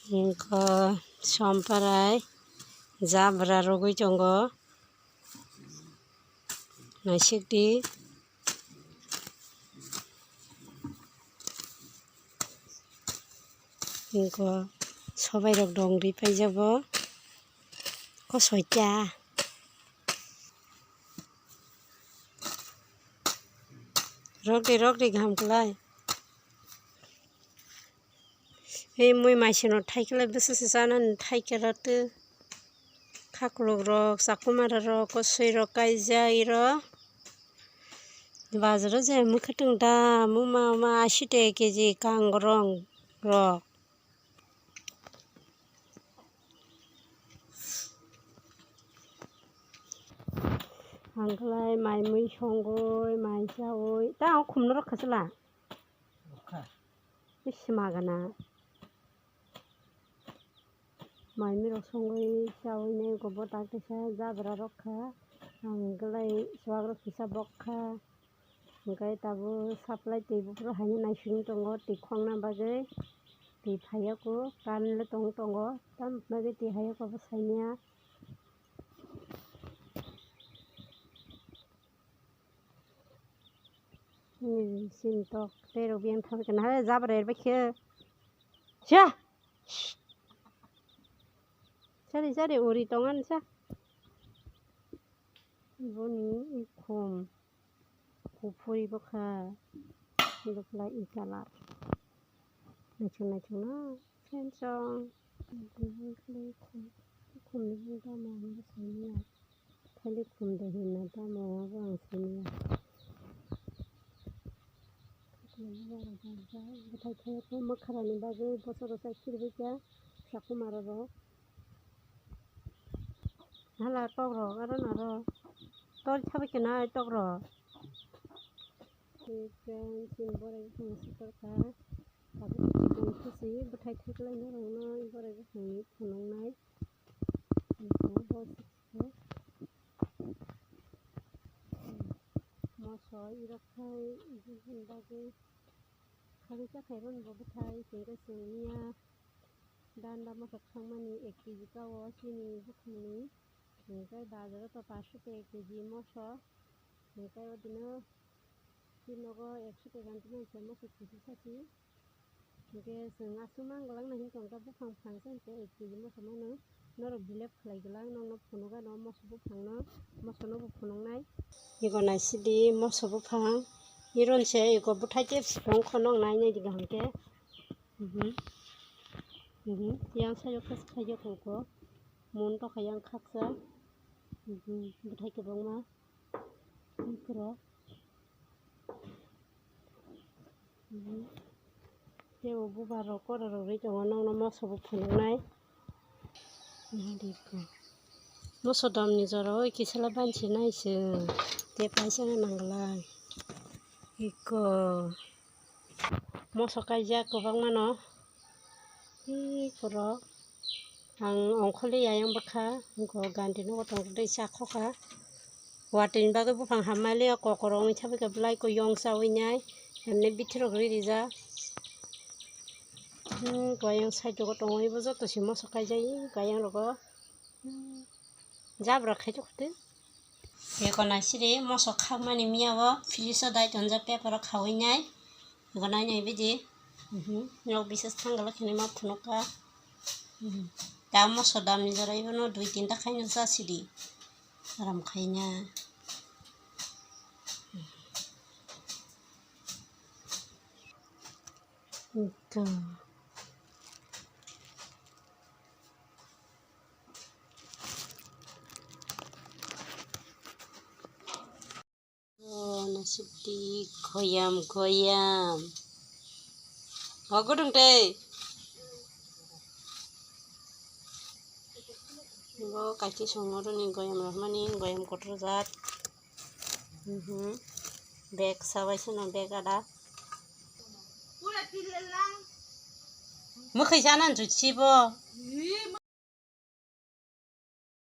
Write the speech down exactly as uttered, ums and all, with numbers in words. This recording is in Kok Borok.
Ingkho somparai jabra rwgwi tongo. Naisik di. Ingkho sobai rok dong ri paijabo. Kosoita. Rok di, rok di, gaham kwlai. Ei mui maisino thaikhe lai bwswk se chanani thaikhe rw tw. Khaklok rok, chakumara rok, kosoi rok kaijak iro. Bazaro je mwkhwtwng dam, muma ma ashi taka keji kangrong rok. Ang khlai mai mui songwi, mai chawi. Ta ang khumno rok khasla. Bisi magana. Mai mui rok songwi chawi nai gobo tak tesa jabra rok kha. Ang khlai chuwak rok kisa bok kha. Hwnkhe tabuk supply twi buphuru haino naising tongo, twi khongna bagwi twi phaiya kho, current le tong tongo, tamni bagwi twi haiya kho bo saimanya. Chini tok tei rok biyang thabai kana, hai jabra erbai khe. Sia! Sari, sari, uri tongan sa. Boni ikhum. Kuphuri bwkha, bwkha i colour. Naithok naithok no, sensong. Khumni bwkha tamo ang saimanya. Thailik khum de hinna tamo abo ang saimanya. Bwthai thaiya khe mwkharani bagwi bosa bosa khiribikya chakumara rok. Hala tokrok, aro naro tor thabai khe nai tokrok. Friends, chini borai bwkhang sitor kha. Tabuk chikon khusi bwthai thaiklai norokno borai bwkhangni phunuknai. Moso irok khai bagwi khagwi chakhai rokni bo bwthai tongkhe chwng miya. Danda moso khangmani ek kg kao chini bukhangni, hwnkhe bazaro to pash taka ek kg moso, hwnkhe o dino chini nogo ekso taka ni twi se moso kisi sasi, hwnkhe chwng aswk mang glak nai hwnkhe buphang phang se hwnkhe ek kg moso mano norok belep khlai glak nokno phunukgano moso buphangno, mosono bo phunuknai. Ego naisidi moso buphang, iron se ego bwthai tepsi tongkho nok nainai diga hwnkhe. Mhm. Mhm. Yang sayo khas khayo koko. Mon to khayang khaksa. Mhm. Bwthai kwbangma. Ikhoro. Mhm. Tei o bubar rok kora rok ri tongo, nokno moso bo phunuknai. Mhm, dikho. Moso dam ni jora o kisala banchi nai se. Tei paisa nang glak. Ikko. Moso kaijak kwbangmano. Ee, borok ang ongkhorli ayang bwkha, wngkha gandhi nogo tongtwtwi chakhokha. Watwini bagwi buphang hamya liya, kokrok wngwi thabaikha, belai khe yong chawi nai, hemni bithirok ri rijak. Hmm, ayang side rogo tongo, ibo joto se moso kaijak, ee, ayang rogo. Hmm, jabra khaijak khe. Eko naisiri moso khakmani miya o fridge o dai tonjak paper o khawi nai. Eko nai nai bidi. Mhm. Nok bises thang gala khini ma phunukha. Mhm. Ta moso dam ni jora ibono dui tinta khaino jasidi. Aram khaina. Eko. Oh, nasib di goyam, goyam. Oh, gudung tei. Bo kaiti songno rwni goyam rwmani, goyam kotor jat. Mhm. Bag sabai sano bag ada. Mwkhwi sana juchibo.